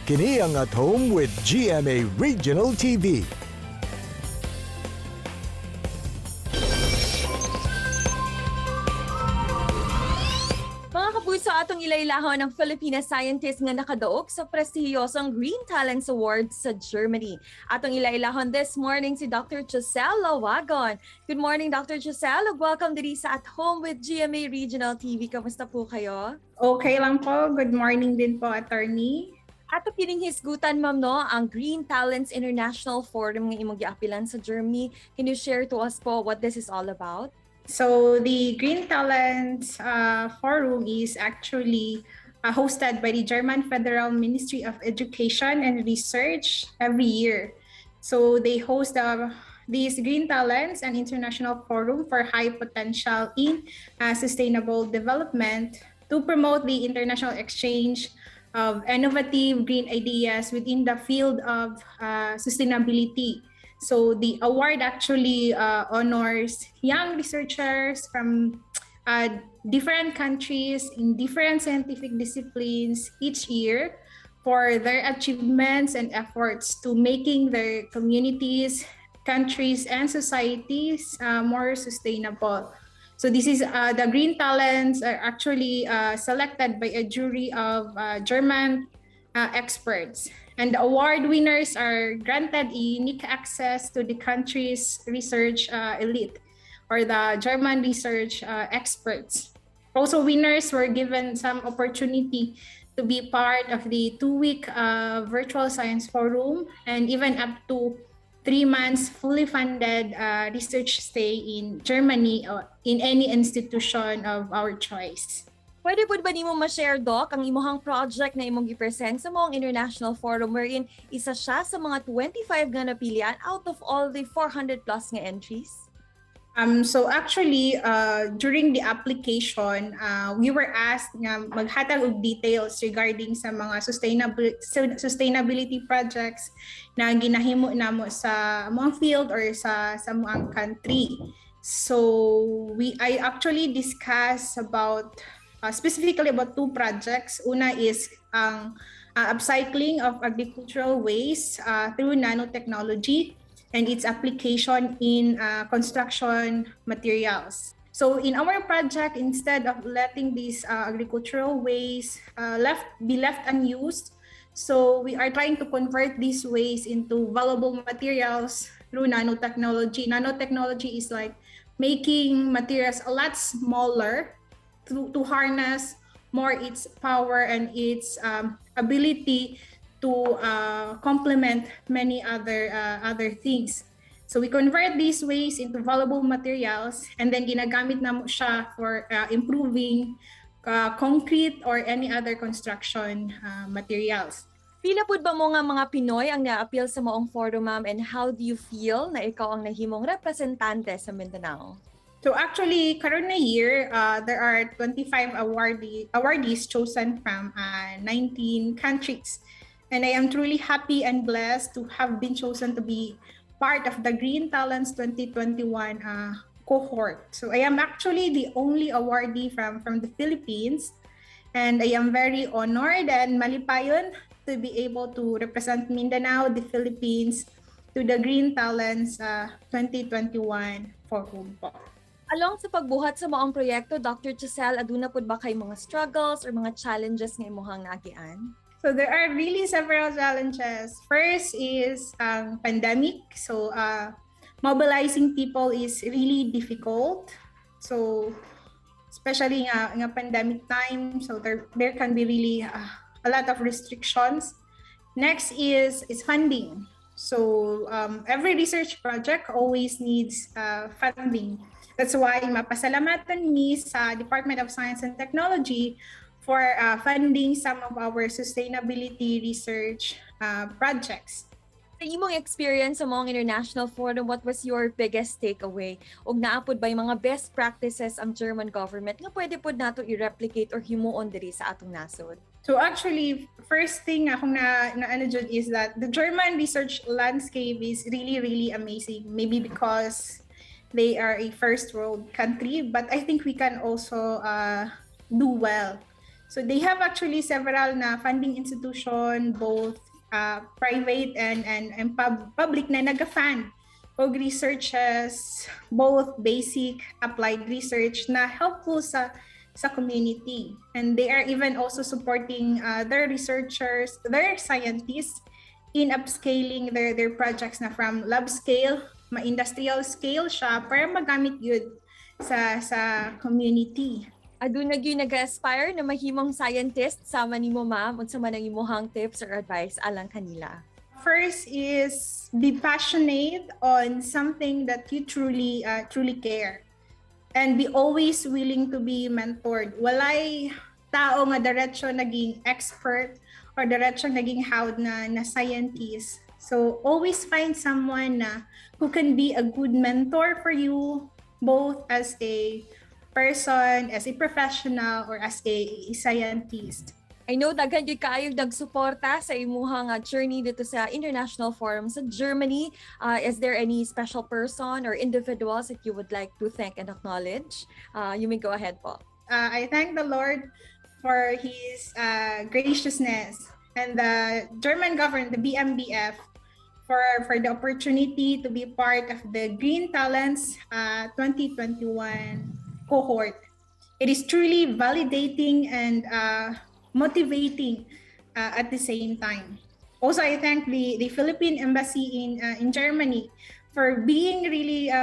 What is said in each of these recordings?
Kini ang At Home with GMA Regional TV. Mga kapuso, atong ilailahon ang Filipina scientist nga nakadaog sa prestihiyosong Green Talents Awards sa Germany. Atong ilailahon this morning si Dr. Giselle Lawagon. Good morning, Dr. Giselle, ug welcome diri sa At Home with GMA Regional TV. Kamusta po kayo? Okay lang po. Good morning din po, Attorney. Ato kining hisgutan, ma'am, no, ang Green Talents International Forum nga imong giapilan sa Germany. Can you share to us po what this is all about? So the Green Talents Forum is actually hosted by the German Federal Ministry of Education and Research every year. So they host these Green Talents and International Forum for High Potential in Sustainable Development to promote the international exchange of innovative green ideas within the field of sustainability. So the award actually honors young researchers from different countries in different scientific disciplines each year for their achievements and efforts to making their communities, countries, and societies more sustainable. So this is the Green Talents are actually selected by a jury of German experts. And the award winners are granted a unique access to the country's research elite or the German research experts. Also, winners were given some opportunity to be part of the 2-week virtual science forum and even up to 3 months fully funded research stay in Germany or in any institution of our choice. Pwede po ba nimo ma-share, Doc, ang imuhang project na imong gi-present sa maong international forum wherein isa siya sa mga 25 nga napilian out of all the 400 plus nga entries? So actually, during the application, we were asked nga maghatag og details regarding sa mga sustainability projects na ginahimo namo sa among field or sa among country. So we I actually discuss about specifically about two projects. Una is ang upcycling of agricultural waste through nanotechnology and its application in construction materials. So in our project, instead of letting these agricultural waste left be left unused, so we are trying to convert these waste into valuable materials through nanotechnology. Nanotechnology is like making materials a lot smaller to harness more its power and its ability to complement many other things. So we convert these waste into valuable materials and then ginagamit namo siya for improving concrete or any other construction materials. Pila pud ba mo nga mga Pinoy ang naapil sa maong forum, ma'am, and how do you feel na ikaw ang nahimong representante sa Mindanao? So actually, karon na year, there are 25 awardees chosen from 19 countries. And I am truly happy and blessed to have been chosen to be part of the Green Talents 2021 cohort. So I am actually the only awardee from the Philippines. And I am very honored and malipayon to be able to represent Mindanao, the Philippines, to the Green Talents 2021 forum po. Along sa pagbuhat sa maong proyekto, Dr. Giselle, aduna pud ba kay mga struggles or mga challenges nga imuhang naagian? So there are really several challenges. First is pandemic. So mobilizing people is really difficult. So especially nga pandemic time, so there can be really a lot of restrictions. Next is funding. So every research project always needs funding. That's why mapasalamatan mi sa Department of Science and Technology for funding some of our sustainability research projects. Sa imong experience sa maong international forum, what was your biggest takeaway? Ug naa pud ba mga best practices ang German government nga pwede pud nato i-replicate or himuon diri sa atong nasod? So actually, first thing akong na ano dyan is that the German research landscape is really, really amazing. Maybe because they are a first world country, but I think we can also do well. So they have actually several na funding institution, both private and public na naga-fund og researches, both basic, applied research na helpful sa community. And they are even also supporting their researchers, their scientists in upscaling their projects na from lab scale, ma-industrial scale siya para magamit yun sa community. Aduna gyud nag-aspire na mahimong scientist sama nimo, ma'am, unsa man ang imong tips or advice alang kanila? First is be passionate on something that you truly care and be always willing to be mentored. Walay tao nga diretso naging expert or diretso naging hawd na scientist. So always find someone na who can be a good mentor for you, both as a person, as a professional, or as a scientist. I know daghan gyud kaayo nagsuporta sa imuhang journey dito sa International Forum sa Germany. Is there any special person or individuals that you would like to thank and acknowledge? You may go ahead po. I thank the Lord for His graciousness and the German government, the BMBF, for the opportunity to be part of the Green Talents 2021 cohort. It is truly validating and motivating at the same time. Also, I thank the Philippine Embassy in Germany for being really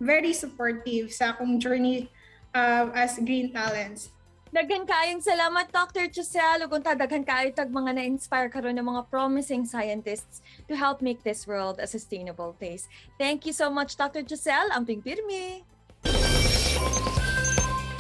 very supportive sa akong journey as Green Talents. Daghan kaayong salamat, Dr. Giselle. Ug unta daghan kaayo tag mga na-inspire karon ng mga promising scientists to help make this world a sustainable place. Thank you so much, Dr. Giselle. Amping pirmi.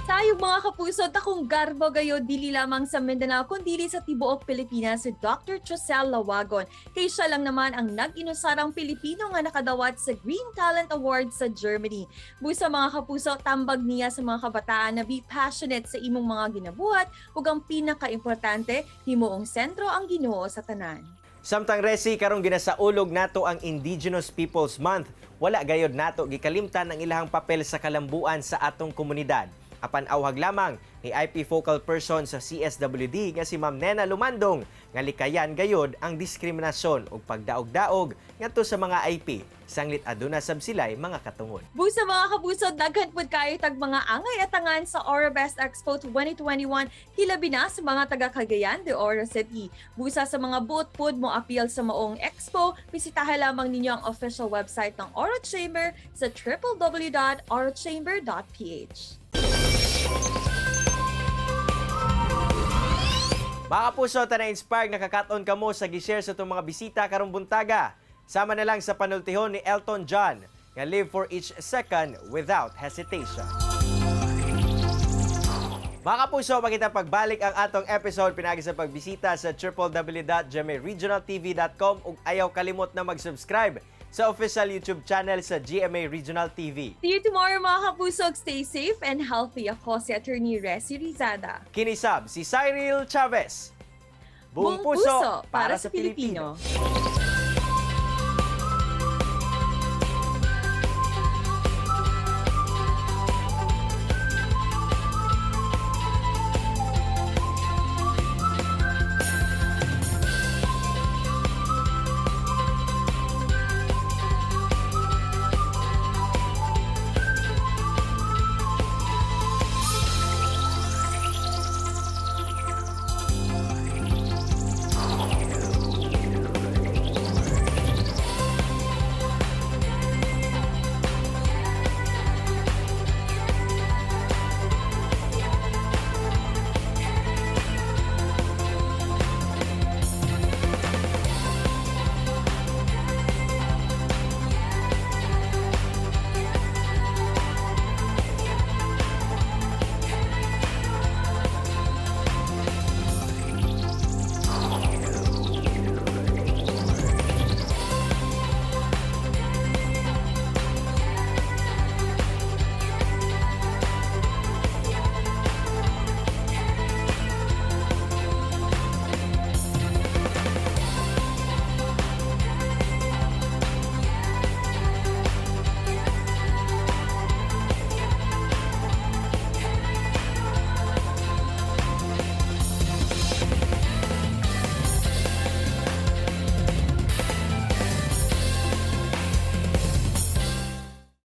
Tayo, mga kapuso, dakong garbo gayod dili lamang sa Mindanao kundi sa tibuok Pilipinas si Dr. Josel Lawagon. Kay siya lang naman ang nag-inusarang Pilipino nga nakadawat sa Green Talent Award sa Germany. Busa, mga kapuso, tambag niya sa mga kabataan na be passionate sa imong mga ginabuhat ug ang pinakaimportante, himuong sentro ang Ginoo sa tanan. Samtang, Resi, karong ginasaulog nato ang Indigenous Peoples Month, wala gayod nato gikalimtan ang ilahang papel sa kalambuan sa atong komunidad. Apan awhag lamang ni IP focal person sa CSWD nga si Ma'am Nena Lumandong nga likayan gayod ang diskriminasyon ug pagdaog-daog ngadto sa mga IP sanglit aduna sab sila'y mga katungod. Busa, mga kapuso, daghan pud kayo tag mga angay atangan sa Oro Best Expo 2021, hilabi na sa mga taga Cagayan de Oro City. Busa, sa mga buot pod mo appeal sa maong expo, bisitahan lamang ninyo ang official website ng Oro Chamber sa www.orochamber.ph. Mga kapuso, ta na-inspire, nakakaton kamo sa gi-share sa itong mga bisita karong buntaga. Sama na lang sa panultihon ni Elton John nga "Live for each second without hesitation." Mga kapuso, makita pagbalik ang atong episode pinagi sa pagbisita sa www.gmaregionaltv.com ug ayaw kalimot na mag-subscribe sa official YouTube channel sa GMA Regional TV. See you tomorrow, mga kapuso. Stay safe and healthy. Ako si Attorney Resi Rizada. Kini sab si Cyril Chavez. Buong puso para sa Pilipino.